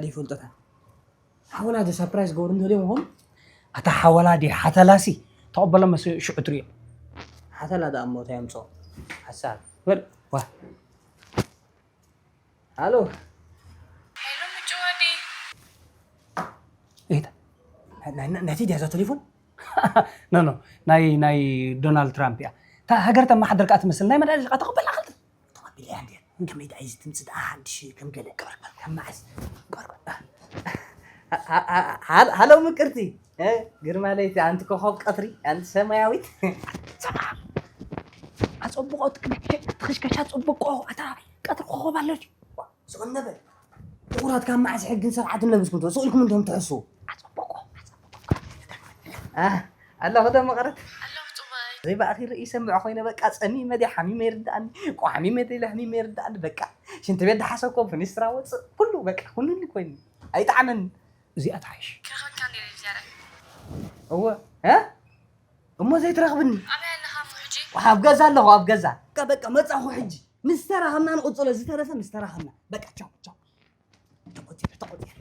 ይፈልጦታ። ሓወላ ዶ ሳፕራይዝ ገበሩ እንተልዮም ይኾኑ? ኣታ ሓወላ ድዩ ሓተላሲ? ተቐበሎም መስ ሽዑ ትሪኦ። ሓተላ ደኣ እሞ እንታይ የምፅኦ? ሓሳብ። በል፣ ዋ። ሃሎ። ሄሎ፣ ምጭ ወዲ። እታ፣ ናይ፣ ናይ፣ ናይቲ ድያ እዛ ቴሌፎን? ኖ፣ ኖ፣ ናይ፣ ናይ ዶናልድ ትራምፕ እያ። እታ ሃገር ተመሓደር ከኣ ትመስል። ናይ መድሃኒት ኢኻ ተቐበላ ኸልጥ። ተቐቢለያ እንድየ። ከመይ ደኣ እዩ ዝትምጽእ ደኣ ሓድሽ ከም ገለ። ከም መዓስ። ሃ-፣ ሃ-፣ ሃ-፣ ሃሎ ምቅርቲ። እ፣ ግርማ ለይቲ፣ ኣንቲ ኮኾብ ቀትሪ፣ ኣንቲ ሰማያዊት። ኣጸብቆ፣ ትኽሽከሻ ጽብቆ፣ ኣታ ቀትሪ ኮኾብ ኣሎ ድዩ? ዋ፣ ስቕ እንበል። ጥቑራት ካብ መዓስ ሕግን ስርዓትን ለቢስኩም ትወ-፣ ስቕ ኢልኩም እንዲኹም ትሕስዉ? ኣጸብቆ፣ ኣጸብቆ። ኣ፣ ኣለኹ ዶ መቐረት? ኣለኹ ጽቡቐይ። ዘይበኣኺ ርእይ ይሰምዕ ኮይነ በቃ ጸሚመ ድየ ሓሚመ ይርድኣኒ፣ ቆ ሓሚመ ድየ ለሕሚመ ይርድኣኒ በቃ። ሽንቲ ቤት ድሓሰብኮ ፍኒስትራ ወጽእ፣ ኩሉ በቃ ኩሉኒ ኮይኒ። ኣይጠዓመኒ። እዚኣ ትሓይሽ። ክረኽበካ እንድየ ዝያዳ። እወ፣ እ? እሞ ዘይትረኽብኒ? ኣበይ ኣለኻ እሞ ሕጂ? ኣብ ገዛ ኣለኹ፣ ኣብ ገዛ። በቃ፣ በቃ፣ መጻኹ ሕጂ። ምስ ተራኸብና ንቕጽሎ፣ ዝተረፈ ምስ ተራኸብና። በቃ፣ ቻው፣ ቻው። ተቖጺረ፣ ተቖጺረ።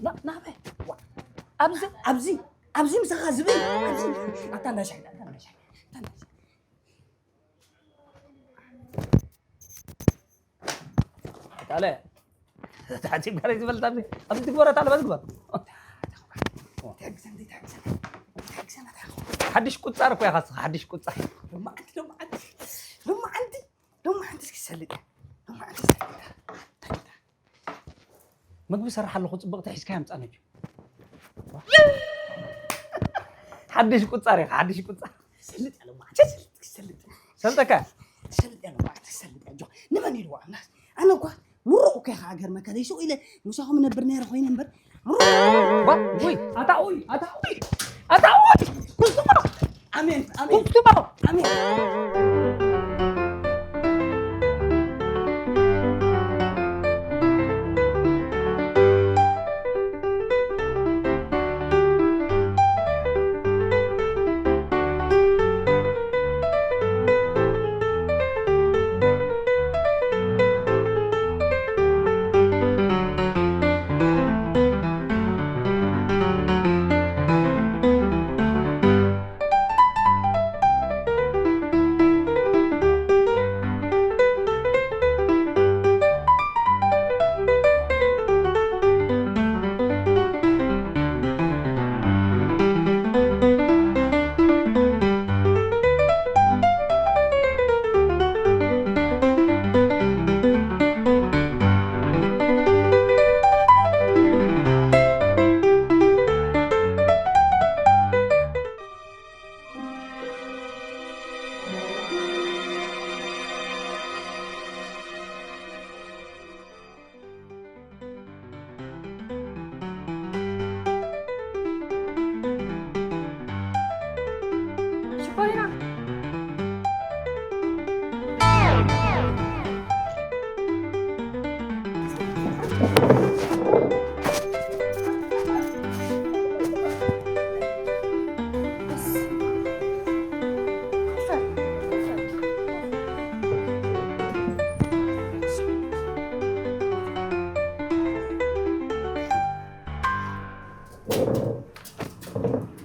ና-፣ ናበይ? ዋ። ኣብዚ፣ ኣብዚ፣ ኣብዚ ምሳኻ ዝብል፣ ኣብዚ። ኣታ እንዳሻይ፣ ኣታ እንዳሻይ፣ ኣታ እንዳሻይ። ቃለ፣ ታሕቲ ጋር ይበልጣ ኣብዚ፣ ኣብዚ ትግበረ ታለ በዝግበር። ሓድሽ ቁጻር እኮ ኢኻ፣ ሓድሽ ቁጻር። ሎማዓንቲ፣ ሎማዓንቲ፣ ሎማዓንቲ፣ ሎማዓንቲ እስኪ ሰልጥ። ሎማዓንቲ ሰልጥ። መግቢ ሰራሕ ኣለኹ፣ ጽብቕቲ ሒዝካ ያምጻ ነጁ። ሓድሽ ቁጻር ኢኻ፣ ሓድሽ ቁጻር። ሰልጥ ያለ ሎማዓንቲ፣ ሰልጥ፣ ሰልጥ። ሰልጠካ? ሰልጥ ያለ ሎማዓንቲ፣ ሰልጥ ያለ ጆ። ንመን ኢልዋ ኣምላኽ? ኣነ እኳ ምሩቕ እኮ ኢኻ፣ ሃገር መከለይ ሱቕ ኢለ ምሳኹም ነብር ነይረ ኮይነ እምበር፣ ምሩቕ። ዋ፣ ውይ፣ ኣታ ውይ፣ ኣታ ውይ፣ ኣታ ውይ፣ ኩስቱማ። ኣሜን፣ ኣሜን። ኩስቱማ። ኣሜን። ሽኮሪና።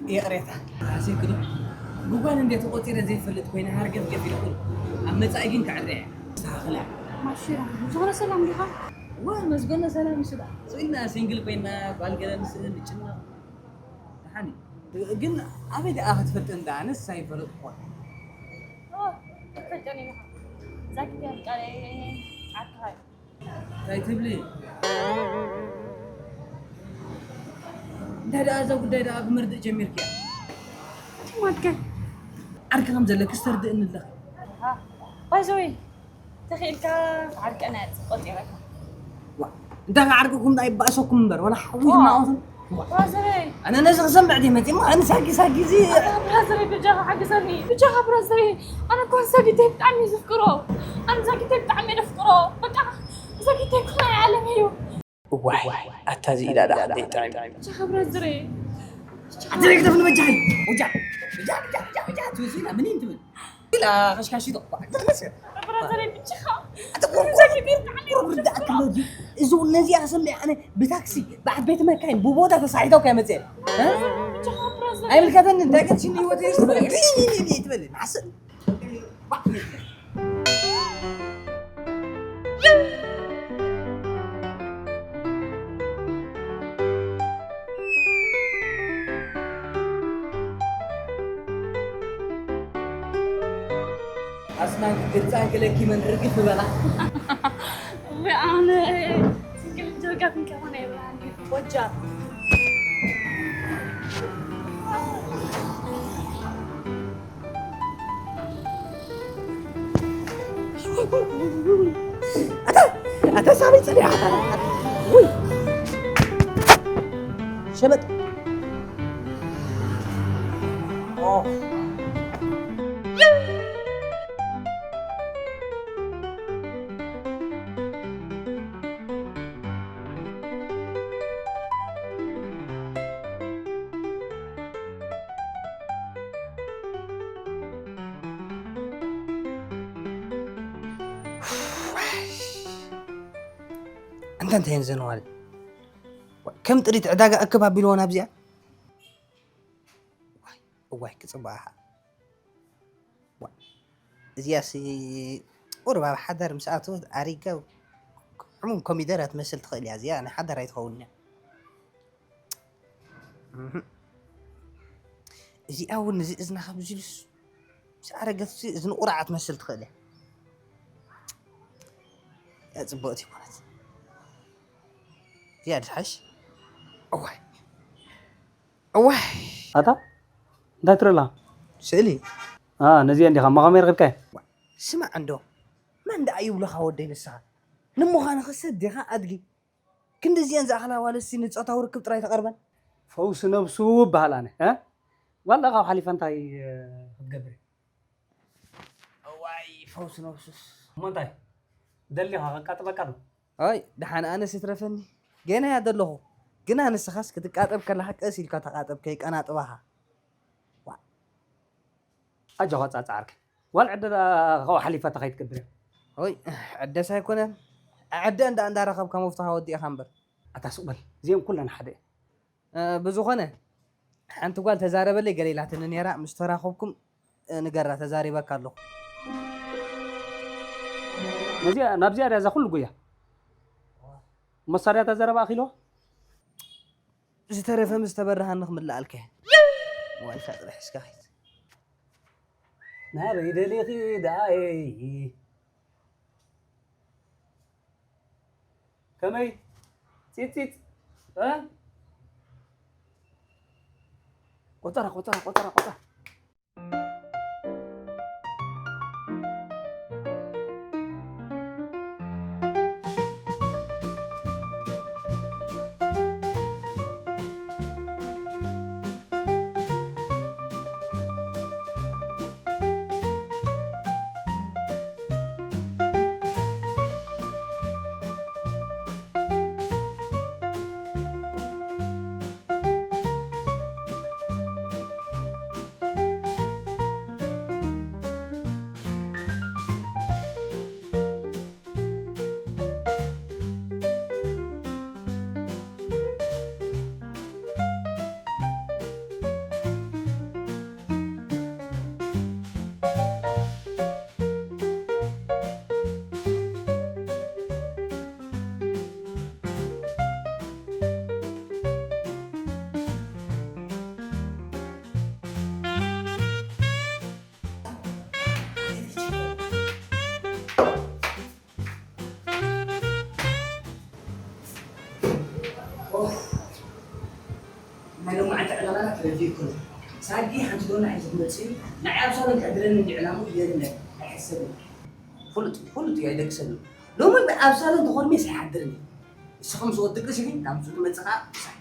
ይቕሬታ። ሓሲብኪ ዶ? ብጓል እንዴ ተቖጺረ ዘይፈልጥ ኮይነ ሃርገፍገፍ ኢለ ኩሉ። ኣብ መጻኢ ግን ክዕረ እየ። ኣስተኻኽላ። ማሽራ፣ ዝኾነ ሰላም ዲኻ? ወ፣ መስገኖ ሰላም ይስዳ። ስቕ ኢልና ሲንግል ኮይና ጓል ገለ ንስእል ንጭነቕ። ደሓን እዩ። ግን ኣበይ ደኣ ክትፈልጠን ደኣ? ኣነስ ኣይፈለጥኩዋን። ኦ፣ ኣይፈልጠን ኢኻ። እዛ ጊዜ ኣፍቃሪ ዓርክኻ እዩ። እንታይ ትብሊ? እንታይ ደኣ እዛ ጉዳይ ደኣ ብመርድእ ጀሚርክያ? ትማድከ ዓርኪ ከም ዘለክስ ተርድእኒ ኣለኺ። ኣሃ። ባይ ዘ ወይ፣ ተኽኢልካ ዓርቀና እየ ቆጺረካ። ዋ፣ እንታይ ክዓርቅኩም ደኣ ይባእሰኩም እምበር፣ ዋላ ሓዊ ዋ። ዝናወትን። ዋ። ብራዘረይ። ኣነ ነዚ ክሰምዕ ድየ መጺእ እሞ፣ ኣነ ሳጊ፣ ሳጊ እዚ ኣታ ብራዘረይ፣ ብጃኻ ሓግዘኒ። ብጃኻ ብራዘረይ። ኣነ እኮ ሳጊተይ ብጣዕሚ እየ ዘፍቅሮ። ኣነ ሳጊተይ ብጣዕሚ እየ ዘፍቅሮ። በቃ፣ ሳጊተይ እኮ ናይ ዓለም እዩ። እዋይ፣ ኣታ እዚ ኢዳ ደኣ ክንደይ ጥዕም እዩ። ብጃኻ ብራዘረይ። ኣቲ ደይ ክተፍኒ በጃኻ እዩ። ውጃ፣ ውጃ፣ ውጃ፣ ውጃ፣ ውጃ፣ ትውስና፣ ምን ይንትብል? ኢላ ኸሽካሺ ተቕባዕ። ብራዘረይ። ኣታ ቁሩብ ቁሩብ ርዳእ ክህልዎ ድዩ? እዚ እውን ነዚኣ ክሰምዕ ኣነ ብታክሲ ብዓበይቲ መካይን ብቦታ ተሳሒተው ከይመፅእ ኣይምልከተኒ እንታይ ገፅሽኒ ህይወት እየ ትበል። ሪኢኒ ትበል። ንዓስብ ኣስናን ግልጻን ክለኪ መን ርግፍ በላ። እወ ኣነ ስንግል ጀርጋ ክንከውን ኣይብላን። ወጃ ኣታ ኣታ ሳበይ ጸኒሓ። ውይ ሸበጥ። ኦ። ኣንታ እንታይ እየን ዘን ኣዋልድ? ከም ጥሪት ዕዳጋ እክብ ኣቢልወን ኣብዚኣ። ዋይ፣ እዋይ ክጽብቓ። ዋ፣ እዚኣሲ ቁሩብ ኣብ ሓዳር ምስ ኣተወት ኣሪጋ ሕሙም ኮሚደረ ትመስል ትኽእል እያ። እዚኣ ንሓዳር ኣይትኸውን እያ። እህ። እዚኣ እውን እዚ እዝና ካብ ዝልስ ምስ ኣረገት እዚ እዝኒ ቁራዕ ትመስል ትኽእል እያ። እያ ጽብቕቲ ይኮነት። እዚኣ ድሓሽ። እዋይ። እዋይ። ኣታ እንታይ ትርኢ ኣለኻ? ስእሊ። ኣ፣ ነዚኣ እንዲኻ ማኻመይ ረኺብካያ? ስማዕ እንዶ፣ መን ደኣ ይብሉኻ ወደይ ንስኻ? ንምዃንኸ ሰብ ዲኻ ኣድጊ? ክንድዚኣን ዝኣኽላ ኣዋልድሲ ንጾታዊ ርክብ ጥራይ ተቐርበን? ፈውሲ ነብሱ እበሃል ኣነ፣ እ? ጓል ደኣ ካብ ሓሊፋ እንታይ፣ እ፣ ክትገብር እያ? እዋይ፣ ፈውሲ ነብሱስ። እሞ እንታይ? ደሊኻ ከቃጥበካ ዶ? ኣይ፣ ደሓን ኣነስ ይትረፈኒ። ገና እያ ዘለኹ። ግና ንስኻስ ክትቃጠብ ከለኻ ቀስ ኢልካ ተቓጠብ፣ ከይቀናጥባኻ። ዋእ። ኣጆኻ ጻጻ ዓርከይ። ጓል ዕደ ደኣ ካብኡ ሓሊፋታ ከይትገብር እያ። ኦይ፣ ዕደስ ኣይኮነን። ኣዕደ እንዳ እንዳረኸብካ መፍትሓ ወዲእኻ እምበር። ኣታ ሱቕ በል። እዚአን ኩለን ሓደ እየን። እ፣ ብዝኾነ፣ ሓንቲ ጓል ተዛረበለይ ገለ ኢላትኒ ነይራ። ምስ ተራኸብኩም፣ እ፣ ንገራ፣ ተዛሪበካ ኣለኹ። ነዚኣ፣ ናብዚኣ ድያ እዛ ኩሉ ጉያ? መሳርያታ ዘረባ ኣኺልዋ? ዝተረፈ ምስ ተበረሃኒ ክምልኣልካ እየ። ዋልካ ጥራሕ እስካ ኸይድ። ናበይ ደሊኺ ደኣየይ? ከመይ? ጺጽ፣ ጺጽ። እ? ቆጸራ፣ ቆጸራ፣ ቆጸራ፣ ቆጸራ። ናይ ሎማዓንቲ ዕላማና ተረዲእኩን። ሳጊ ሓንቲ ዶና ሒዙ ክመጽእ እዩ። ንዓይ ኣብ ሳሎን ከዕድረኒ እንዲ ዕላምኡ የለን። ኣይሕሰብን። ፍሉጥ፣ ፍሉጥ እዩ፣ ኣይደቅሰሉን። ሎሚ ኣብ ሳሎን ተኾርሚስ ኣይሓድርን እዩ። ንስኹም ምስ ወዲ ቅስሒ፣ ናብ ንሱ ትመጽእ ኸኣ ምሳይ።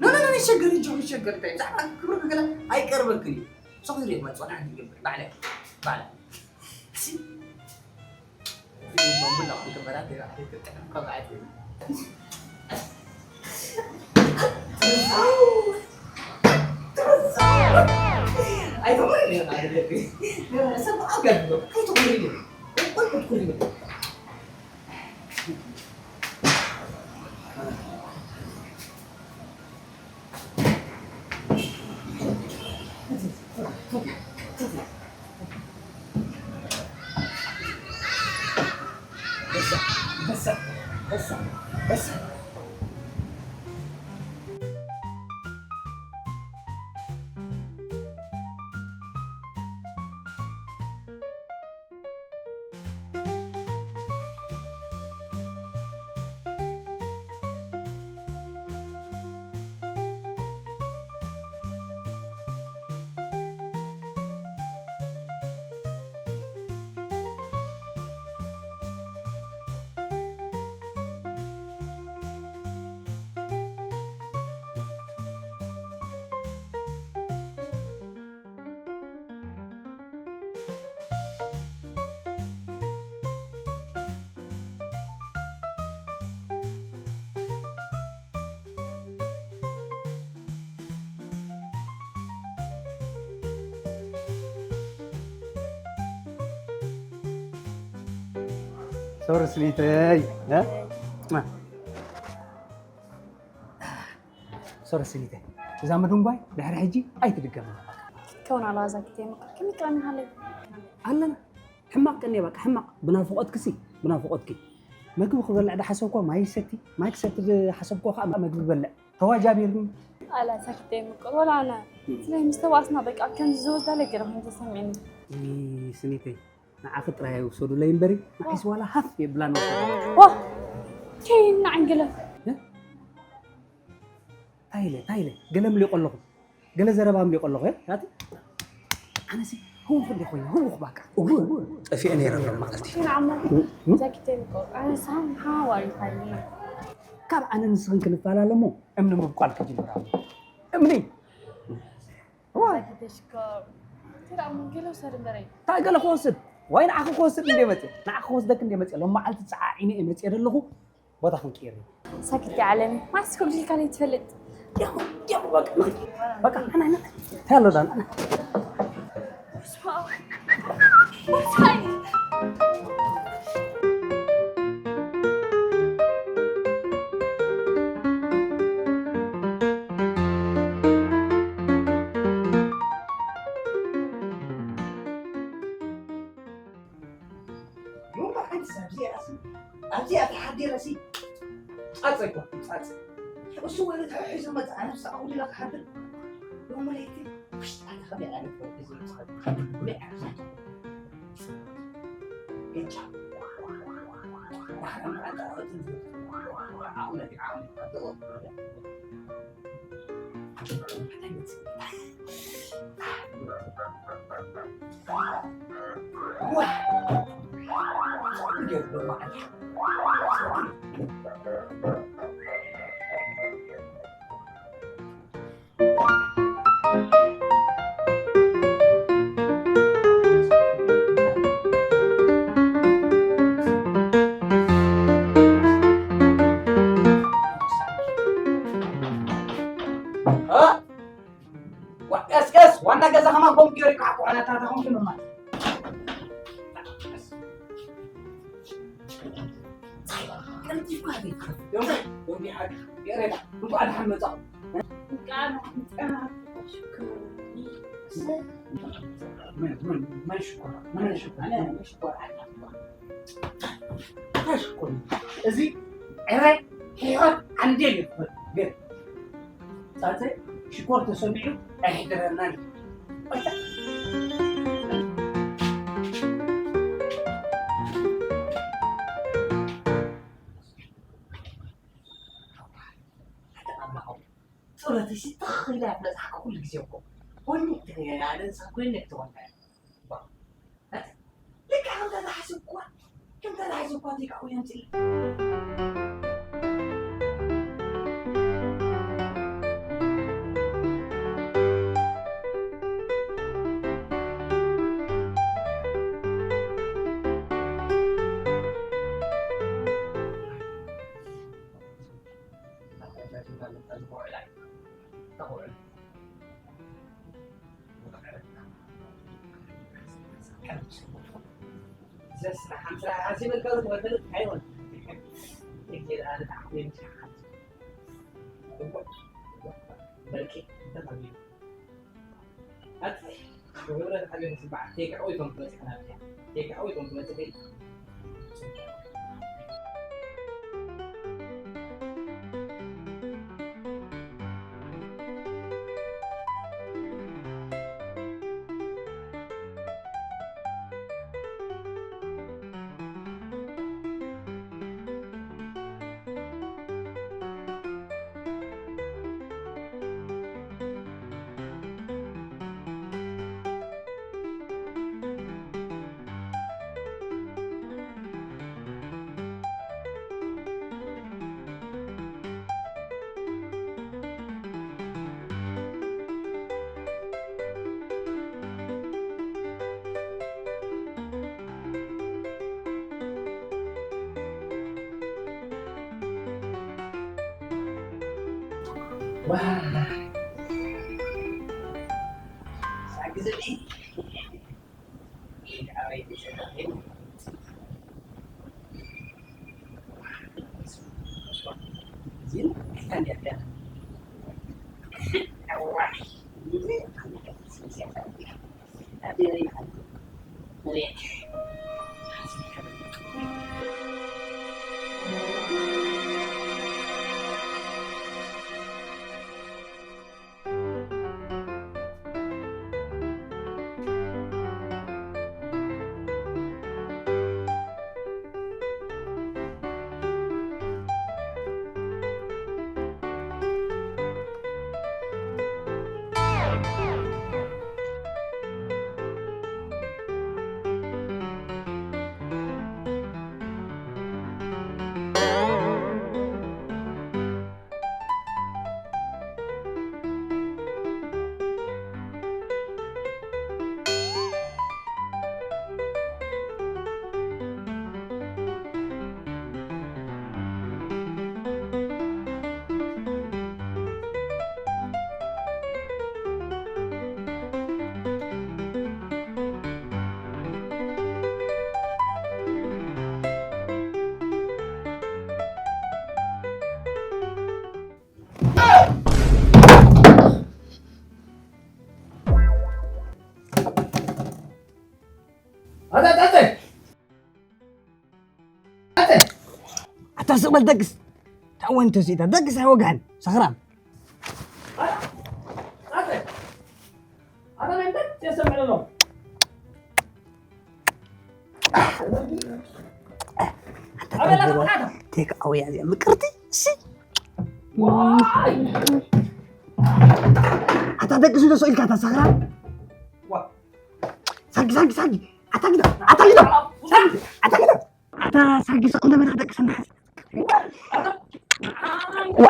ኖ፣ ኖ፣ ኖ፣ ይሸገር፣ ይሸገር፣ ይሸገር፣ እንታይ? ብዛዕባ ክብሪ ገለ ኣይቀርበክን እዩ። ንስኹም ዝሪኦ ትመጽእ፣ ወላ ሓንቲ ይገብር። ባዕለ፣ ባዕለ። እሺ? በሳ፣ በሳ፣ በሳ፣ በሳ። ሶሪ ስኒተይ፣ እ? ሶሪ ስኒተይ፣ እዛ መደንጓይ ድሕሪ ሕጂ ኣይትድገምን። ክትከውን ኣለዋ እዛ ኪተ ይምቅር። ከመይ ክረኒ ሃለይ? ኣለና። ሕማቕ ቀኒ በቃ፣ ሕማቕ። ብናፍቖትክሲ፣ ብናፍቖትኪ። መግቢ ክበልዕ ዝሓሰብኳ ማይ ይሰቲ፣ ማይ ክሰቲ ዝሓሰብኳ ከዓ መግቢ በልዕ። ተዋጃቢርኒ። ኣላ ሳኪት ኣይምቅር፣ ወላ ኣነ። ስለዚ ምስ ተባእስና በቃ ከምዚ ዝወስዳለይ ገለ ኮይኑ ተሰሚዕኒ። እይ፣ ስኒተይ፣ ንዓኺ ጥራይ ኣይውሰዱለይ እምበሪ፣ ንዓይስ ዋላ ሃፍ የብላን ወሰዳ። ዋ! ከይና ዕንግለ። እ? እንታይ ኢለ፣ እንታይ ኢለ? ገለ ምሊቆ ኣለኹ። ገለ ዘረባ ምሊቆ ኣለኹ፣ እ? ኣቲ? ኣነሲ ህውኽ እንደ ኮይነ፣ ህውኽ ባቃ። እው፣ እው፣ ጠፊኤ ነይረ ሎም መዓልቲ። ግን ኣሞ፣ እ? እ? ዛኪት ኣይምቅር፣ ኣነ ሳም ሃዋሪ ፋይና። ካብ ኣነ ንስኽን ክንፈላለ እሞ፣ እምኒ ምብቋል ክጅምር ኣለዎ። እምኒ! እዋ። እንታይ ገለ ክወስድ? ዋይ፣ ንዓኺ ክወስድ እንደ መፅእ። ንዓኺ ክወስደክ እንደ መፅእ። ሎም መዓልቲ ፀዓዒነ እየ መፅእ ዘለኹ። ቦታ ክንቅይር እዩ። ሳኪት ዓለሚ። ማስ ኮግዲልካ ለይትፈልጥ። ያው፣ ያው፣ በቃ፣ በቃ፣ ና፣ ና፣ ና። እንታይ ኣሎ ዳን? ና። ዮማ፣ ሓንቲ ኣብዚኣ ሲ፣ ኣብዚኣ ተሓዲረ ሲ፣ ጻጸ እኮ፣ ጻጸ። እሱ ወለ ተሒዙ መጽ፣ ኣነ ምስ ኣኹ ዲላ ክሓድር። ሎሚ ለይቲ፣ ውሽጢ ኣነ ከመይ ዓይነት ወዲ ዝመጽእ? ከመይ ዓይነት? ጌቻ። ዓቕሚ፣ ዓቕሚ፣ ዓቕሚ። ዋ፣ ቀስ፣ ቀስ፣ ዋና ገዛ ከማን ከምኡ ገይሩ ይኳዕኳዕ፣ ናታ፣ ናታ፣ ከምኡ ገይሩ ማለት። ቀልጢፍካ ዘይትኸፍት። ደንጉ፣ ደንጉ፣ ሓቂ፣ ይቕሬታ፣ እንኳዕ ደሓን መጻኹም። እንኳዕ ደሓን መጻኻ። ሽኮር። መን፣ መን፣ መን ሽኮር? መን ሽኮር? ኣነ ሽኮር ኣላ። እንታይ ሽኮር? እዚ ዕረ፣ ሕይወት፣ ዓንዴል ይኽፈል። ግን ጻጸ ሽኮር ተሰሚዑ ኣይሕድረናን እዩ። ጸሎተይ ሲ ትኽ ኢላ እያ ትበጽሓካ ኩሉ ግዜ እኮ። ጎኒ ትግርኛ፣ ኣነ ንሳ ጎኒ ክትኾን እያ። ልክዕ ከምታ ዝሓሰብኩዋ፣ ከምታ ዝሓሰብኩዋ ቴካዊ የምፅእ። ብህብረት ሓገዝ ዝስባዕ ቴክ ኣወይ እቶም ትበፅሕና ብያ። ቴክ ኣወይ እቶም ትበፅሕ። ኣታ ስቕ በል ደግስ። ታወን ተሲእታ ደግስ ኣይወግሐን ሰኽራም። ኣታ ናይ እንታይ የሰምዕ ዘሎ? ኣታ ኣበላ ተባዕታ። ቴክ ኣወይ እዚኣ ምቅርቲ እሺ። ዋይ! ኣታ ደቂ ስለ ሰው ኢልካ እታ ሰኽራም። ዋ! ሳጊ፣ ሳጊ፣ ሳጊ። ኣታ ግዳ፣ ኣታ ግዳ። ሳጊ፣ ኣታ ግዳ። ኣታ ሳጊ ሰው እንደመና ደቂ ሰናሕ። ዋ!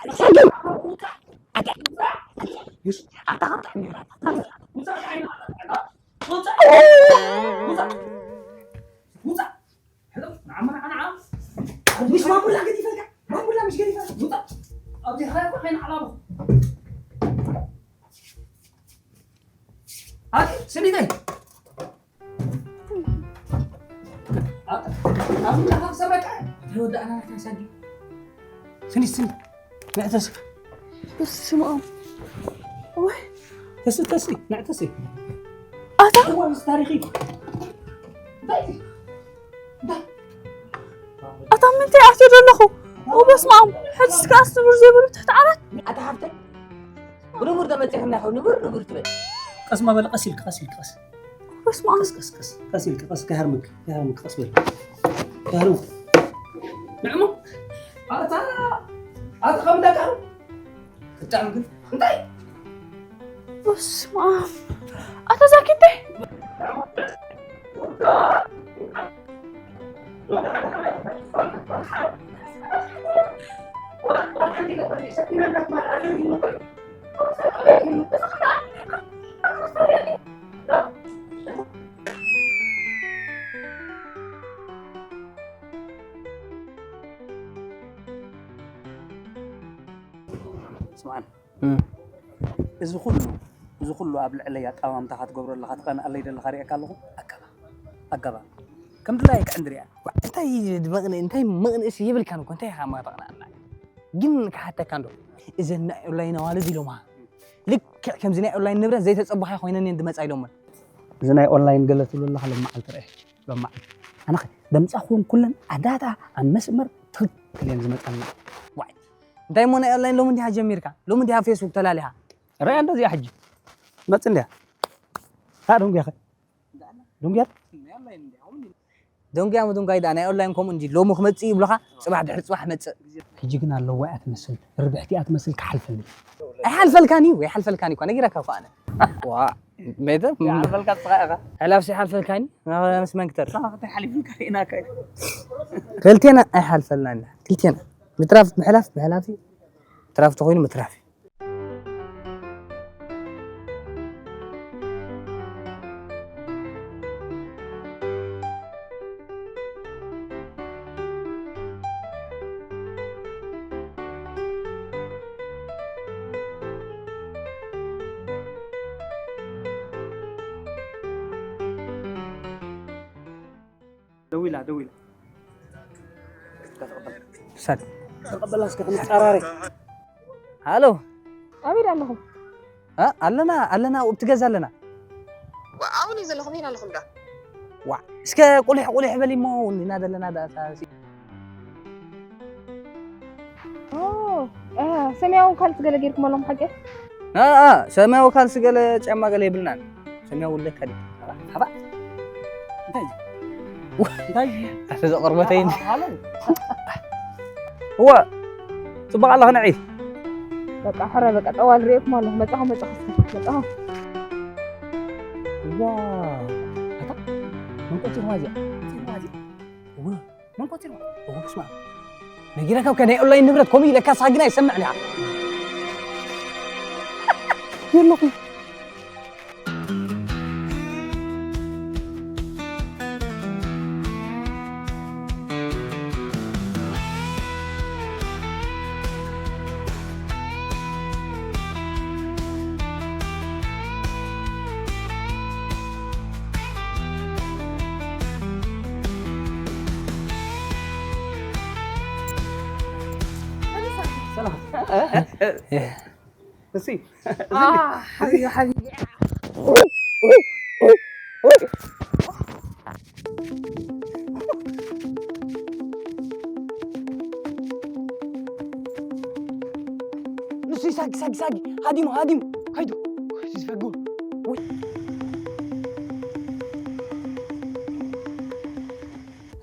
ሳጊ። ኣታ፣ ኣታ፣ ኣታ፣ ኣታ፣ ውፃእ! ውፃእ! ውፃእ! ሕሎ፣ ንዓ፣ ንዓ፣ ንዓ። ምሽ ማንቡላ ገዲፈልካ፣ ማንቡላ ምሽ ገዲፈልካ፣ ውፃእ! ኣብዚ ኸ እኮ ከይንዓላቦ። ኣቲ፣ ስኒተይ። ኣብ፣ ኣብ ምንዳኻ ክሰረቀ? ተወዳእና፣ ናሕና ሰዲ። ስኒ፣ ስኒ። ንዕተስ። በስመ ኣብ። ወይ። ተስ፣ ተስ፣ ንዕተስ። ኣታ። እዋ፣ ምስ ታሪኺ። እንታይ? እንታይ? ኣታ ምንታይ ኣትዮ ዘለኹ? ኦ፣ በስመ ኣብ። ሕጅስ ከኣስ ንቡር ዘይብሉ ትሕቲ ዓራት። ኣታ ሓፍተይ፣ ብንቡር ተመጺኽና ኢኹም፣ ንቡር፣ ንቡር ትበል። ቀስ ማበል፣ ቀስ ኢልክ፣ ቀስ ኢልክ፣ ቀስ። በስመ ኣብ። ቀስ፣ ቀስ፣ ቀስ፣ ቀስ ኢልክ፣ ቀስ፣ ከሃርምክ፣ ከሃርምክ፣ ቀስ በል። ከሃርምክ። ንዕሞ፣ ኣታ፣ ኣታ ከም ደቃ። ብጣዕሚ ግን፣ እንታይ? በስመ ኣብ። ኣታ ዛኪ እንታይ? ስምዓኒ። እም። እዚ ኩሉ፣ እዚ ኩሉ ኣብ ልዕለይ ኣቃማምታ ክትገብሮ ኣለኻ፣ ትቐንኣለይ ዘለኻ ሪኤካ ኣለኹ። ኣገባ፣ ኣገባ። ከም ድላየካ እንድሪኣ። ዋ፣ እንታይ መቕንእ፣ እንታይ መቕንእሲ የብልካን እኮ፣ እንታይ ኢኻ እማ ተቕንኣና? ግን ክሓተካ እንዶ፣ እዘን ናይ ኦንላይን ኣዋልድ ኢሎማ፣ ልክዕ ከምዚ ናይ ኦንላይን ንብረት ዘይተጸበኻዮ ኮይነን እየን ዝመጻ ኢሎመን። እዚ ናይ ኦንላይን ገለ ትብሉ ኣለኻ ሎም መዓልቲ ርአ። ሎም መዓልቲ ኣነ ኸ ደምጻኹም ኩለን ኣዳታ ኣብ መስመር ትኽክል እየን ዝመጻና። ዋይ እንታይ እሞ ናይ ኦንላይን ሎሚ እንዲኻ ጀሚርካ? ሎሚ እንዲኻ ፌስቡክ ተላሊኻ? ርኣ እንደዚኣ ሕጂ መጽ እንዲያ። ታ ደንጉያ ኸ? ደንጉያ? ደንጉያ ምድንጓይ ደኣ ናይ ኦንላይን ከምኡ እንዲ ሎሚ ክመጽእ ይብሉኻ፣ ጽባሕ ድሕሪ ጽባሕ መጽእ። ሕጂ ግን ኣለዋ እያ ትመስል፣ ርብሕቲ እያ ትመስል ክሓልፈኒ። ኣይሓልፈልካን እዩ፣ ኣይሓልፈልካን እዩ እኳ ነጊረካ እኮ ኣነ። ዋ፣ ቤተ ይሓልፈልካ ንስኻ ኢኻ። ሕላፍሲ ይሓልፈልካኒ፣ ምስ መን ክተርፍ? ንስኻ ክትሓልፈልካ ርኢናካ እዩ። ክልቴና ኣይሓልፈልና ኢና፣ ክልቴና። ምትራፍ ምሕላፍ፣ ምሕላፍ እዩ። ምትራፍ ተኾይኑ ምትራፍ እዩ። ደዊላ ደዊላ ሳል ተቐበላ እስከ ክንጻራረ። ሃሎ ኣበይ ኣለኹም? እ ኣለና ኣለና ኣብቲ ገዛ ኣለና። ዋ ኣብን እዩ ዘለኹም ይን ኣለኹም ዳ ዋ እስከ ቁሊሕ ቁሊሕ በሊ እሞ እና ዘለና ዳታ ሲ- ኦ፣ እ፣ ሰማያዊ ካልሲ ገለ ጌርኩም ኣለኹም ሓቂ? እ፣ እ፣ ሰማያዊ ካልሲ ገለ ጫማ ገለ የብልናን። ሰማያዊ ውለካ ድዩ? ኣባ፣ ኣባ። እንታይ እዩ? እንታይ እዩ? ኣተ ዘቐርበተይ እንጂ። ሃሎ። እዋ፣ ጽቡቕ ኣለኺ ንዒ። በቃ፣ ሕረ፣ በቃ፣ ጠዋል ርእየኩም ኣለኹ። መጻኹ፣ መጻኹ፣ እስኪ፣ መጻኹ። እዋ፣ ኣታ፣ መንቆጽ ይኹን ኣዚያ። ጽቡቕ ኣዚያ። እዋ። መን ቆጺርዋ? እዎ፣ ስማ። ነጊረካ እኮ ናይ ኦንላይን ንብረት ከምኡ ኢለካ ሳግና ይሰምዕ ዲኻ? የለኹ። ሰላም። እሲ፣ آه، حبيبي، حبيبي. ንሱ ይሳጊ፣ ሳጊ፣ ሳጊ። ሃዲሙ፣ ሃዲሙ። ከይዱ። ንሱ ይሳጊ። ወይ።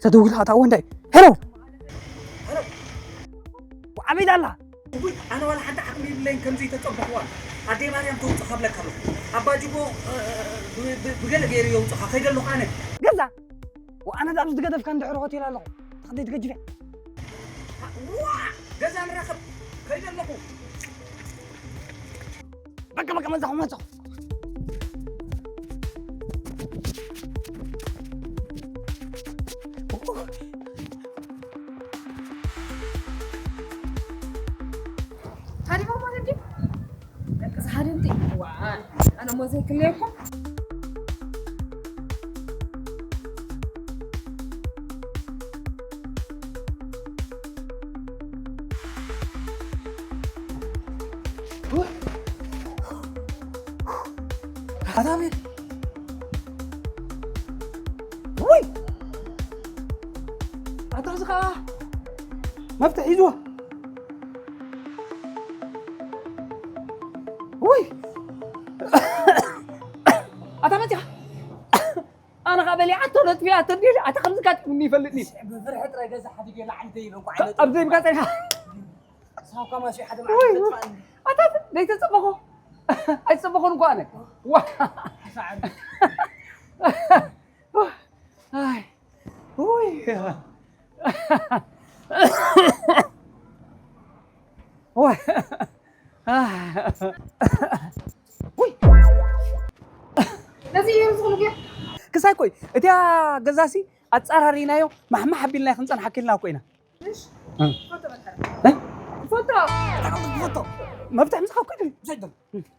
ተደዊላ፣ እታ ወንዳይ። ሄሎ። ሄሎ። ዓበይዳ ኣላ። እውይ፣ ኣነ ዋላ ሓንቲ ዓቕሚ የብለይን ከምዚ ተጸበኽዋ። ኣደይ ማርያም ተውጽኻ ብለካ ኣለኹ። ኣባ ጅቦ፣ እ፣ እ፣ ብ-፣ ብ-፣ ብገለ ገይሩ የውጽኻ። ከይደ ኣለኹ ኣነ። ገዛ? ወኣነ ኣብዚ ዝገደፍካ እንድሕር ሆቴል ኣለኹ። ተኸደይ ትገጅፈ። ዋ! ገዛ ንራኸብ። ከይደ ኣለኹ። በቃ፣ በቃ፣ መጻኹ፣ መጻኹ። ሃዲማ ማለት ድዩ? ደቂ ዝሃደምቲ። ዋ፣ ኣነ እሞ ዘይክለየኩም። ኣታ ቤት። ውይ! ኣታ እዚ ኸዓ መፍትሕ ሒዝዎ። ውይ! ኣታ መጺኻ። ኣነ ኸዓ በሊዓቶ ነጥፊኣቶ እንዲለ ኣታ ከምዚ ጋጢሙኒ ይፈልጥ እዩ። ብፍርሒ ጥራይ ገዛ ሓዲገ ላዕሊ ዘይበቁ ዓይነት ኣብ ዘይብካ ጸኒኻ። ሳብ ከማሲ ሓደ ወይ፣ መዓልቲ ዘጥፋእኒ። ኣታ ዘይተጸበኹ። ኣይተጸበኹን እኮ ኣነ። ዋ። ሓሳዕን። ኣይ። ውይ። ወይ። ውይ። ነዚ እዩ ዝኽሉ ግን። ክሳይ ኮይ፣ እቲያ ገዛሲ ኣጻራሪናዮ ማሕማሕ ኣቢልና ክንጸንሓ ክልና እኮ ኢና። እሺ። እ። ፎቶ በልሐ። እ? ፎቶ። ፎቶ። መፍትሕ ምሳኻ እኮ እዩ። ዘይደል።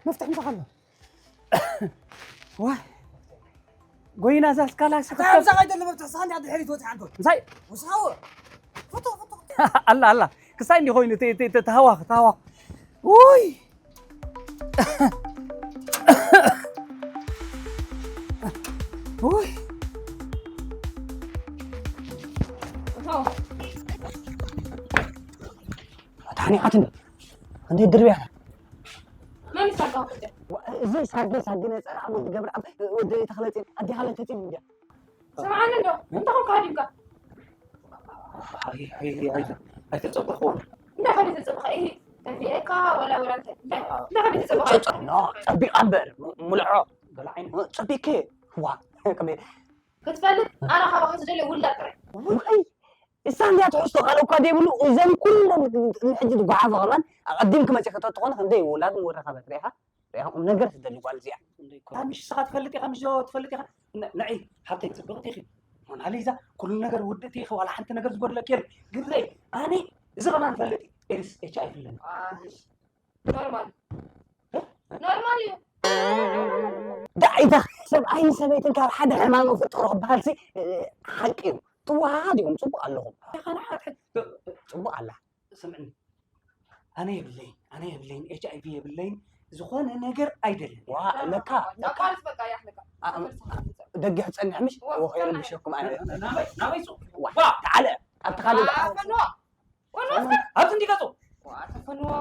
መፍትሕ ምሳኻ ኣሎ። ዋ። ጎይና እዛ ስካላ ኣታ ስክፍታ። ምሳኻ ኣይደለ መፍትሕ፣ ስኻ እንዲኻ ድሕሪት ወፂኻ ኣንተ። ምሳይ? ምሳኻ ወ-፣ ፎቶ፣ ፎቶ። ኣላ፣ ኣላ። ክሳይ እንዲ ኮይኑ፣ ተ-፣ ተ-፣ ተ-፣ ተሃዋኽ፣ ተሃዋኽ። ውይ። ውይ። ታኒዓትን እንዴት ድርብያ? መን ይሰርቃ ወደ? እዚ ሳግ ሳግ ነጸራ ኣብ ገብር ኣብ ወደ ተኽለጺን ኣዲኻ ለተጺን እንዲያ። ስምዓኒ እንዶ፣ እንታይ ኮንካ ሃዲምካ? ኣይ፣ ኣይ፣ ኣይ፣ ኣይተጸበኽዎን። እንታይ ከመይ ተጸበኻ? ኢሂ፣ ተንፊኤካ ወላ ወላ እንታይ? እንታይ፣ እንታይ ከመይ ተጸበኻ? ጸ-፣ ጸ-፣ ኖ፣ ጸቢቓ እምበር፣ ም-፣ ሙልዖ፣ በላዓይኒ። ጸቢቄ፣ ዋ፣ ከመይ? ክትፈልጥ፣ ኣነ ካባኻ ዝደልዮ ውላድ ጥራይ። ውይ፣ እሳ እንድያ ትሕዝቶ፣ ካልእ እኳ ዘይብሉ፣ እዘን ኩለን ንሕጂ ዝጓሓፋ ከማን ኣቐዲምኪ መጺኺ ተትኾኒ፣ ክንደይ ውላድ ምወረኸበት ርኢኻ? ርኢኻ ቁም ነገር ትደሊ ጓል እዚኣ። እንደ እኮ። እታ ምሽ ንስኻ ትፈልጥ ኢኻ፣ ምሽ ትፈልጥ ኢኻ። ን-፣ ንዒ፣ ሓብተይ ጽብቕቲ ኢኺ። ሞናሊዛ፣ ኩሉ ነገር ውድእቲ ኢኺ፣ ዋላ ሓንቲ ነገር ዝጎድለኪ የለን። ግን ዘይ፣ ኣነ፣ እዚ ከማን እፈልጥ እየ። ኤድስ፣ ኤች ኣይ ቪ ኣለኒ። ኣይ፣ ኖርማል። እ? ኖርማል እዩ። ዳኢታ፣ ሰብኣይን ሰበይትን ካብ ሓደ ሕማም ይፍጠሩ ክበሃል ሲ፣ እ፣ ሓቂ እዩ። ትወሃሃድ ኢኹም፣ ጽቡቕ ኣለኹም። ኢኻ ንሓድሕድ፣ ጽቡቕ ኣላ። ስምዕኒ፣ ኣነ የብለይን፣ ኣነ የብለይን፣ ኤች ኣይ ቪ የብለይን፣ ዝኾነ ነገር ኣይደልን። ዋ፣ ለካ፣ ለካ። ኣቋርጽ በቃ፣ ያህ ለካ። ኣ-፣ ደጊ ክጸንሕ ምሽ? ዋ፣ ወኸ የረብሸኩም ኣነ። ናበይ፣ ናበይ ጹ? ዋ፣ ዋ። ተዓለ፣ ኣብቲ ካልእ። ዋ፣ ፈንዋ። ፈንዋ እስከ። ኣብዚ እንዲገጹ። ዋ፣ ተፈንዋ።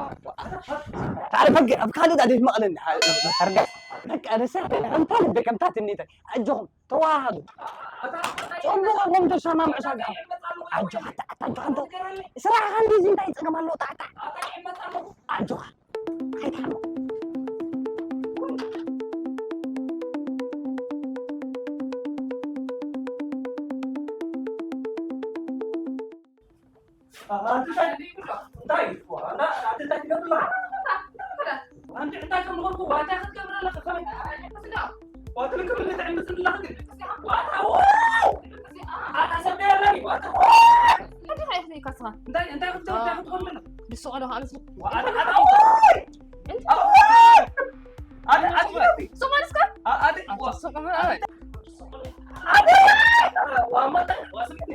ተዓለ፣ ፈግ-፣ ኣብ ካልእ ዳዴት መቕለኒ። ኣ-፣ ተርገስ። በቃ፣ ንስራሕ ከምታ ልበይ፣ ከምታ ትኒተይ። ኣጆኹም። ተዋሃዱ። ጽቡቕ ኣለዎም ተሰማምዑ ሳጋ። ኣጆኻ፣ ኣታ፣ ኣታ፣ ኣጆኻ፣ ኣንተ ስራሕኻ እንደዚ እንታይ ጸገም ኣለዎ? ጣዕጣዕ። ኣጆኻ። ኣይትሓሙ። ኣንቲ እንታይ፣ እንታይ እዩ? ኣንታ፣ ኣንቲ እንታይ ትገብር ኣለኻ? ኣንቲ እንታይ ከም ዝኾንኩ ዋታ ክትገብር ኣለኻ? ከመይ? ዋታ ልክም እንደ ትዕምጽ ኣለኻ ግን? ዋታ፣ ዋው! ኣታ ሰብ ኣለኒ፣ ዋታ፣ ዋው! እንታይ ኢኻ ኢኻ ስኻ? እንታይ፣ እንታይ ክትገብር፣ እንታይ ክትኾን ኣለኻ? ድስቆ ኣለኻ፣ ኣምስል። ዋታ፣ ኣታ፣ ዋው! ኣታ፣ ኣታ፣ ሱቕ በል እስከ። ኣ-፣ ኣደ፣ ኣታ፣ ሱቕ በል። ኣታ፣ ኣደ፣ ዋ፣ ማታ፣ ዋ፣ ስምዕኒ።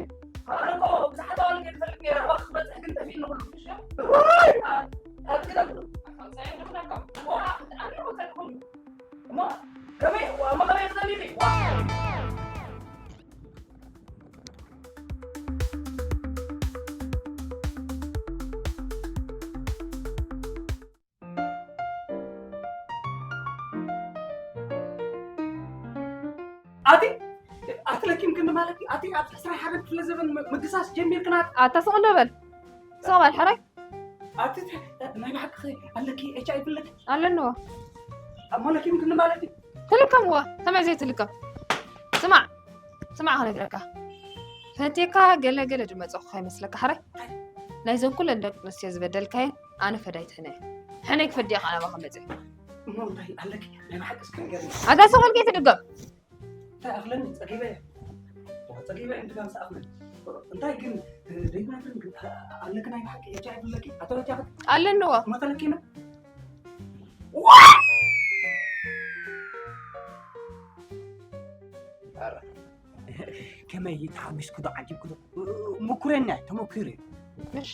ኣነ እኮ ብዙሓት ኣዋልድ እየ ዝፈልጥ ነይረ፣ ኣባኺ ክበጽሕ ግን ጠፊእኒ ኩሉ። እዋይ! ኣ-፣ ኣቲ ክደም-፣ እሞ ከመይ፣ ዋ፣ እሞ ከመይ ክደሊኺ? ዋ! ኣቲ፣ ኣቲ ለኪም ግን ማለት እዩ። ኣቲ ኣብ ዕስራን ሓደን ክፍለ ዘበን ም-፣ ምግሳስ ጀሚርክና። ኣታ ስቕ እንዶ በል። ስቕ በል፣ ሕራይ። ኣቲ ናይ ብሓቂ ኣለኪ፣ ኤች ኣይ ቪ ኣለኪ? ኣለንዎ። እሞ ለኪም ግን ማለት እዩ። ትልከምዎ፣ ከመይ ዘይትልከም? ስማዕ፣ ስማዕ ክነግረካ። ፈትየካ ገለ ገለ ዝመጸኹ ከይመስለካ፣ ሕራይ። ናይዘን ኩለን ደቂ ኣንስትዮ ዝበደልካየን ኣነ ፈዳይት ሕነ እየ። ሕነ ክፈድየካ ናባኻ መጽእ። እሞ እንታይ ኣለኪ? ናይ ብሓቂ እስከ ንገርኒ። ኣታ ስቕ ኢልካ ኣይትድገም። እንታይ ኣኽለኒ? ጸጊበ እየ። ዋ፣ ጸጊበ እየ፣ እንድጋም ሰኣኽለኒ። እንታይ ግን፣ እ፣ ደይትነግርኒ ግን፣ እ፣ ኣለኪ ናይ ብሓቂ ኤች ኣይ ቪ ኣለኪ? ኣቶ በጃኺ? ኣለንዎ። እሞ ተለኪና? ዋ! ኧረ፣ ከመይ ተሓጒስኩ ዶ ዓጊብኩ ዶ? ምኩረኛ እየ፣ ተመኲሩ እየ። ምሽ?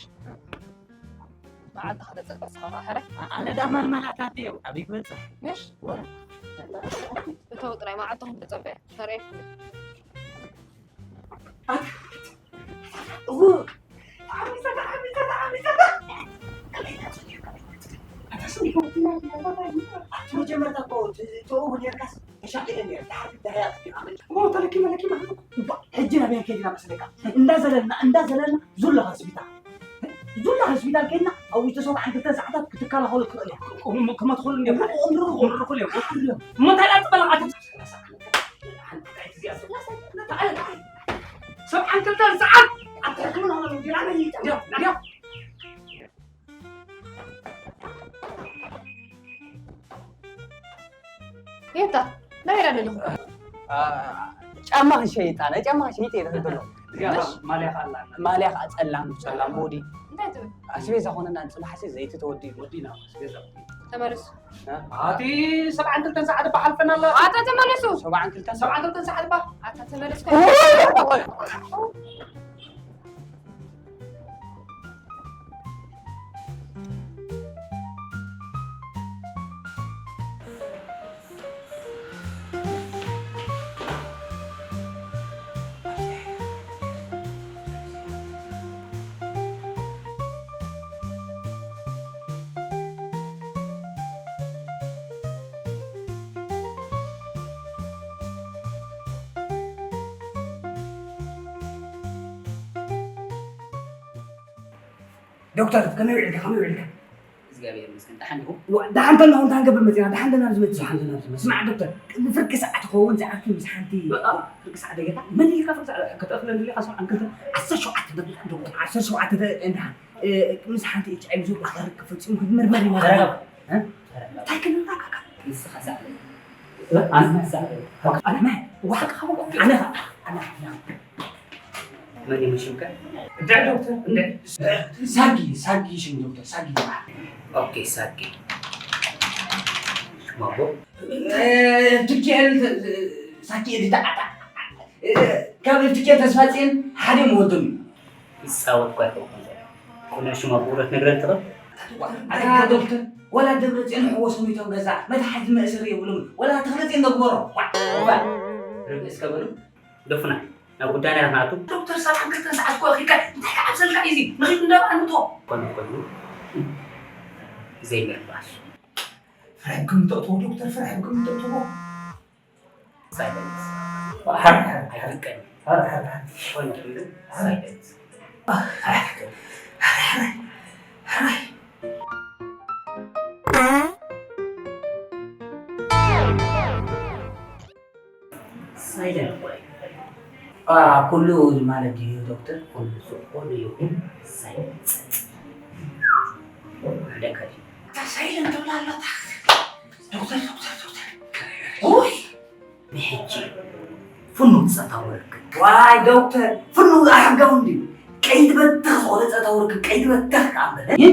መዓልቲ ክተጸበ ስኻ ኸዓ ሕራይ? ኣነ ዳ ማልማላት ኣደየ፣ ኣበይ ክበጽሕ? ምሽ? እተው ጥራይ መዓልቲ ክተጸበ፣ ተርእየኩም። እው። ተዓሚጸ፣ ተዓሚጸ፣ ተዓሚጸ። ኣቲ መጀመርታ እኮ ት-፣ ትእውር ኔርካስ ተሻቒለ ኔረ። ድሓር ብድሕሪኣ ኣጥፊኣ። እሞ ተለኪመ፣ ለኪመ። እባ፣ ሕጂ ናበይ ከይድና መስለካ? እንዳዘለልና፣ እንዳዘለልና ዙላ ሆስፒታል። ዙላ ሆስፒታል ከይድና ኣብ ውሽጢ ሰብዓን ክልተን ሰዓታት ክትከላኸሉ ትኽእል ኢኻ። ክመትኹሉ እንዲዮም። ክምርኹ። ክምርኹሉ እዮም። እሞ እንታይ ደኣ ትበላ? ኣቲ ሰብዓን ክልተን ሰዓት ኣብ ሕክምና ሆኖም ዲና ነይታ። እንዲያ፣ እንዲያ። የታ፣ ናይ ኢራ ደለኹ። አ፣ ጫማ ክሸይጥ፣ ኣነ ጫማ ክሸይጥ እየ ዝብል ዘሎ። እዚኣ ማልያ ከኣ ኣላ። ማልያ ከኣ ጸላም፣ ጸላም ቦዲ። እንታይ ትብል? ኣስቤዛ ኾነና ንጽባሕሲ ዘይቲ ተወዲኡ። ወዲና ኣስቤዛ። ተመለሱ። ኣቲ ሰብዓን ክልተን ሰዓት እባ ሓልፈና ኣላ። ኣታ ተመለሱ። ሰብዓን ክልተን ሰዓት። ሰብዓን ክልተን ሰዓት እባ። ኣታ ተመለሱ። እወ! ዶክተር፣ ከመይ ውዒልካ? ከመይ ውዒልካ? እግዚኣብሔር ይመስገን። ደሓን ዲኹም? ዋ፣ ደሓን ተለኹ እንታይ ክንገብር መፂና? ደሓን ደና ዝመፅእ፣ ደሓን ደና ዝመፅእ። ስማዕ ዶክተር፣ ቅድሚ ፍርቂ ሰዓት ክኸውን ዝኣክል ምስ ሓንቲ በቃ፣ ፍርቂ ሰዓት ደቂቃ፣ መን ኢልካ ፍርቂ ሰዓት? ከተእኽለን ደሊኻ ስማዕ፣ ዓሰርተ ሸውዓተ ደቂቃ ዶክተር። ዓሰርተ ሸውዓተ ደቂቃ እንድሓን፣ እ፣ ምስ ሓንቲ ኤች ኣይ ቪ ዞባ ክርክብ ፈፂሙ ክትምርመር ኢና ዘለና። ተረጋጋ። እ? እንታይ ክንብል ኣካካ? ንስኻ ሳዕቤን። ኣነ ሳዕቤን። ኣነ ዋሕካ ኸም ኣነ ኸ-፣ ኣነ ኸ-፣ ኣነ ኸ-፣ መን እዩ ሽምካ? እንታይ ዶክተር? እንታይ? ሳጊ፣ ሳጊ ሽም ዶክተር፣ ሳጊ ይበሃል። ኦኬ፣ ሳጊ። ሽም ኣቦ? እ፣ ትኬል፣ ሳጊ፣ እ፣ ዳ-፣ ዳ-፣ እ፣ ካብ ትኬል ተስፋጽዮን ሓደ መወዶም እዩ። ይጻወት እኳ ኣይኮንኩን ዘሎ። ቁኑዕ ሽም ኣቦኡ ዶ ትነግረኒ ትኽእል? ኣታ ዶክተር፣ ወላ ደብረጽዮን ሕወሶም እቶም ገዛ መትሓዚ መእሰሪ የብሉን። ወላ ተኽለጽዮን ዶ ግበሮ። ዋ፣ ዋ። ርግእ እስከ በሉ። ዶፍና፣ ናብ ጉዳይና ኢና ክንኣቱ። ዶክተር፣ ሰብዓን ክልተን ሰዓት እኮ ኣኺልካ፣ እንታይ ክዓብሰልካ እዩ እዚ? ንኺድ እንዳበኣኒ እቶ። ኮይኑ ኮይኑ፣ ዘይምርባሽ። ፍርሒ ብግምት ተእትዎ ዶክተር፣ ፍርሒ ብግምት ተእትዎ። ሳይለንስ። ኣይፍቀድን። ሆን ኪንግደም ሳይለንስ። ኣይፍቀድን። ሳይለንት ቦይ። አ፣ ኩሉ ማለት ድዩ ዶክተር? ኩሉ ዝኾነ ይኹን ሳይለንት። ሓደ ካዲ። እታ ሳይለንት ትብላ ኣላ እታ። ዶክተር፣ ዶክተር፣ ዶክተር። ኡይ! ንሕጂ ፍኑው ጾታዊ ርክብ። ዋይ ዶክተር፣ ፍኑው ኣሕጋዊ እንድዩ። ቀይዲ በተኽ ዝኾነ ጾታዊ ርክብ፣ ቀይዲ በተኽ ከኣ እምበር። እ?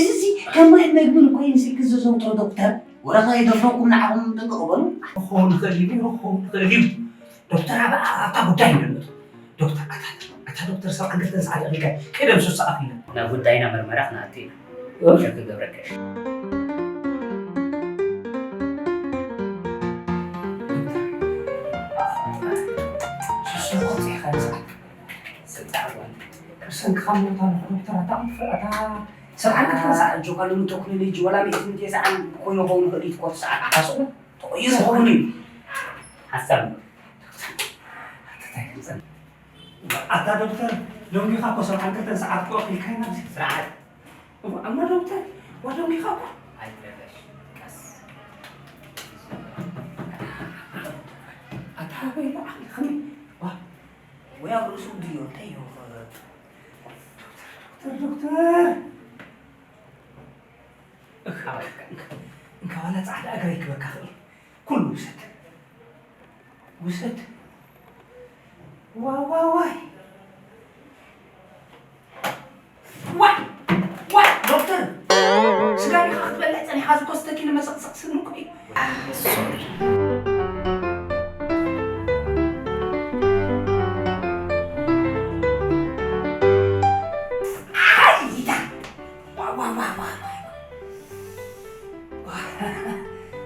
እዚ ከም ማይን መግብን ኮይኑ ስልኪ ዘዘውትሮ ዶክተር፣ ወረቐ ይደፍረኩም ንዓኹም ጥንቅቕ በሉ። ክኸውን ይኽእል እዩ፣ ክኸውን ይኽእል እዩ። ዶክተር ኣብ-፣ ኣብታ ጉዳይ ይመልመቱ። ዶክተር፣ ኣታ፣ ኣታ ዶክተር፣ ሰብዓን ክልተን ሰዓት ኣኺልካ፣ ከይደ ምስ ወሳእ ኣኺለ። ናብ ጉዳይና መርመራ ክንኣቱ ኢና። እ? ሸክ ገብረከ። ሶስተ ቆጽ ኢኻ ንስኻ። ስልጣን። ብሰንክኻ ሞታ ንኽዶክተር ኣታ፣ ኣታ፣ ሰብዓን ክልተን ሰዓት ጆካ ሎሚ ቴክኖሎጂ፣ ወላ ሚእቲ ሚእቲ ሰዓት ኮይኑ ኸውን ይኽእል እዩ፣ ትኮት ሰዓት ኣታ ሱቕ ተቐይሩ ኸውን እዩ። ሓሳብ። ኣታ ታይ ገንዘብ? ኣታ ዶክተር፣ ሎሚ ዲኻ እኮ ሰብዓን ክልተን ሰዓት እኮ ኣኺልካዮ ናብዚ። ስርዓት። እሞ፣ እሞ ዶክተር፣ ዋ ሎሚ ዲኻ እኮ። ኣይትረበሽ፣ ቀስ። ኣታ በይ በዓል፣ ከመይ? ዋ፣ ወይ ኣብ ርእሱ ድዮ፣ እንታይ እዩ? ዶክተር፣ ዶክተር፣ ዶክተር። እህ፣ ኣባይካ፣ እንካ፣ እንካ ዋላ ጻዕዳ እግረ ይክበካ ክእል። ኩሉ ውሰድ። ውሰድ። ዋይ፣ ዋይ፣ ዋይ። ዋይ፣ ዋይ፣ ዶክተር። ስጋ ዲኻ ክትበልዕ ጸኒሕካ? እዚ እኮ ስተኪኒ መሰቕሰቕ ስኒ እኮ እዩ። ሶሪ። ኣይ፣ ይታ። ዋ፣ ዋ፣ ዋ፣ ዋ፣ ዋ። ዋ፣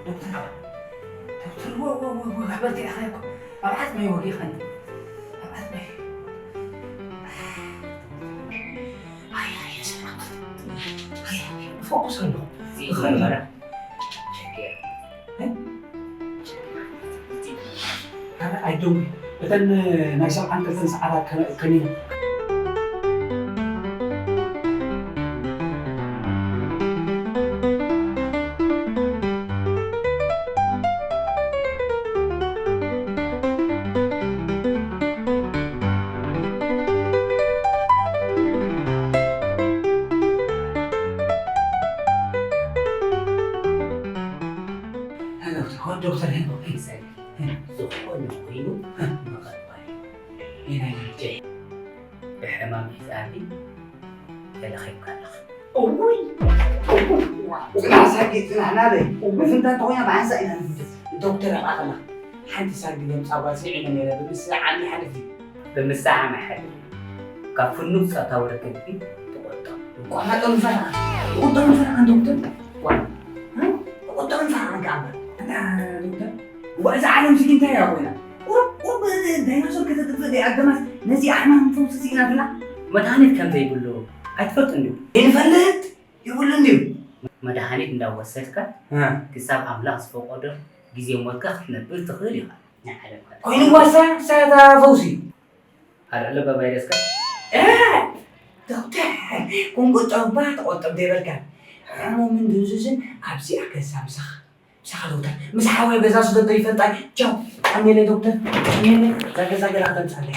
ዶክተር፣ ዶክተር፣ ዋ፣ ዋ፣ ዋ፣ ዋ፣ በርቲዕኻ እኮ። ኣብ ዓጽመይ ወጊእኻኒ። ኣብ ዓጽመይ። ኣይ፣ ኣይ፣ ሰማዕኩ። ኣይ፣ ኣይ፣ ፎኩስ ኣለኹ። እዚ ይኸይድ። መርመራ ችግር። እ? ኣረ ኣይደውል። እተን ናይ ሰብዓን ክልተን ሰዓታት ከ-፣ ከኒነ። ዶክተር፣ ዶክተር ሄኖክ፣ እ፣ ዝኾነ ኮይኑ ምቕባል እዩ ናይ ምርጫ። ብሕማም ሒዛኒ ተለኺፍካ ኣለኻ። እውይ! ጽናሕ ሳቂ፣ ጽናሕ ናበይ? እውይ! ብፍንታ እንተኾይና ብሓንሳእ ኢና ንፍንትት። ዶክተር ኣብኣ ከላ ሓንቲ ሳጊ ለምጻ ጓል ስዒነ ነይረ፣ ብምስዓም ይሓልፍ ድዩ? ብምስዓም ኣይሓልፍን። ካብ ፍኑው ጾታዊ ርክብ ግን ትቖጠብ። ቋማጦ ምፈራኻ፣ ቁጠብ ምፈራኻ ዶክተር። ዋ፣ እ? ቁጠብ ምፈራኻ ከኣ እምበር። ኣንታ ዶክተር፣ ዋ፣ እዛ ዓለም ስጊ እንታይ እያ ኮይና? ቁሩብ፣ ቁሩብ ዳይኖሶር ከተጥፍእ ደይ ኣገማስ ነዚ ኣሕማም ፈውሲ ስኢናትላ? መድሃኒት ከም ዘይብሉ ኣይትፈልጥን ድዩ? ይንፈልጥ ይብሉ እንድዩ። መድሃኒት እንዳወሰድካ እ። ክሳብ ኣምላኽ ዝፈቀዶ ግዜ ሞትካ ክትነብር ትኽእል ኢኻ። ናይ ዓለም ሃገር። ኮይኑ ዋሳ ሳታ ፈውሲ። ኣልዕሎ በቫይረስካ? እ! ዶክተር፣ ቁንቁን ጨውባ ተቆጠብ ዘይበልካ። ሕሙምን ድንዙዝን ኣብዚኣ ገዛ ምሳኻ። ምሳኻ ዶክተር። ምስ ሓወይ ገዛ ስደዶ ይፈልጣይ። ቻው። ቀኒለይ ዶክተር። ቀኒለይ። እዛ ገዛ ገላ ከተምጻለይ።